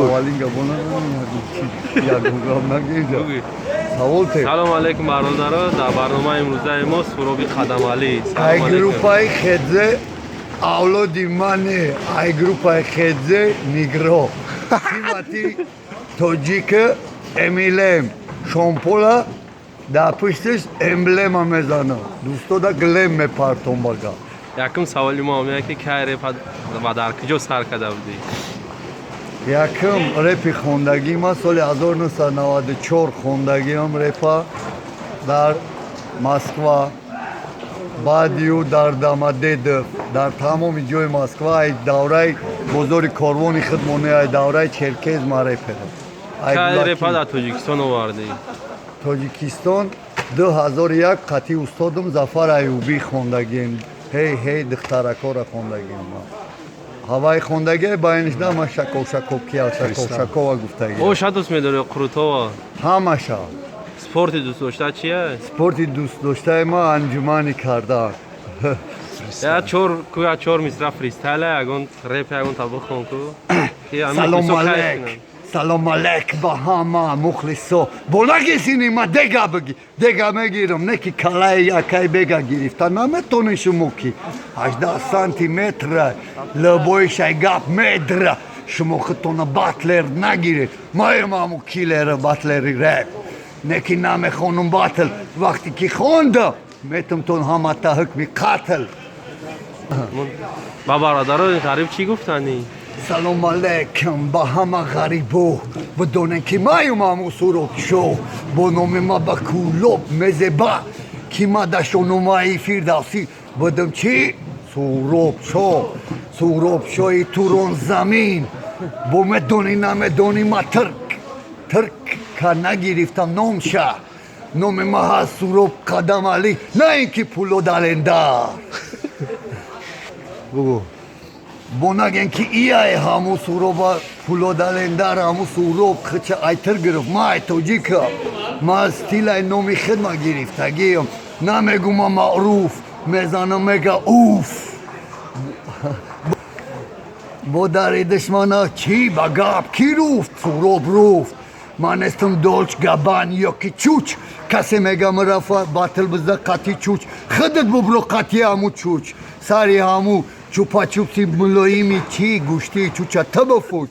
Аввалин гапона ягон гап нагирда. Савол те. Салом алейкум, бародаро. Дар барномаи имрӯзаи мо Суроби Қадамалӣ. Ай группаи Хедзе авлоди мане, ай группаи Хедзе нигро. Тимати тоҷик Эмилем Шомпола дар пушташ эмблема мезанам. Дӯстода глем мепартом бага. Якум саволи мо омея, ки кай реп ва дар куҷо сар карда будӣ? Якум репи хондагӣ ма соли 1994 хондагиам репа дар Москва, баъдиу дар Домодедово, дар тамоми ҷои Москва, ай давраи бозори Корвони худмоне, ай давраи Черкез ма реперам. Кай репа дар Тоҷикистон овардӣ? Тоҷикистон 2001 қатъи устодам Зафар Аюбӣ хондагием. «Ҳей, ҳей, духтаракора» хондагием. Ма ҳаваи хондагие байнишда ма шаков шаков киял шаков шакова гуфтагием. Оша дӯст медорӣ, қурутова? Ҳамаша. Спорти дӯстдошта чия? Спорти дӯстдоштаи ма анҷуманӣ кардан. Я чор ку, я чор мисра фристайла, ягон реп, ягон та бихон ку. Салом алейк, салом алейк ба ҳама мухлисо. Бо нагисини ма дега биги, дега мегирам, не ки калаи якай бега гирифта наметони шумо, ки 18 сантиметра лабоишай гап медра. Шумо худтона батлер нагиред, маем ҳаму киллера, батлери реп, не ки намехонум батл. Вақте ки хондам, метумтон ҳамата ҳукми қатл. Ба бародарои ғариб чӣ гуфтанӣ? Салом алейкум ба ҳама ғарибо. Бидонем, ки маюм ҳаму Суробшо, бо номи ма ба Кӯлоб мезеба, ки ма дашономаи Фирдавсӣ будам. Чӣ Суробшо, Суробшои Турон замин бо медонӣ, намедонӣ, ма тирк тирка нагирифтам номша. Номи ма ҳаст Суроб Қадамалӣ, на ин ки пуло далендар. Бугӯ, бо наген, ки ияй ҳаму Суроба пуло далендар, ҳаму Суроб хича айтир гирифт. Ма ай тоҷикам, ма стилай номи хидма гирифтагиам. Намегума маъруф мезанам, мега уф. Бо дари душмана чӣ ба гап кӣ руфт, Суроб руфт. Ман нестам Долч Габан ё ки Чуч. Касе мегам рафа батл бизда қати Чуч, худат бубро қати ҳаму Чуч, сари ҳаму чупачупси мулоими чӣ гӯшти чуча ту бифуч.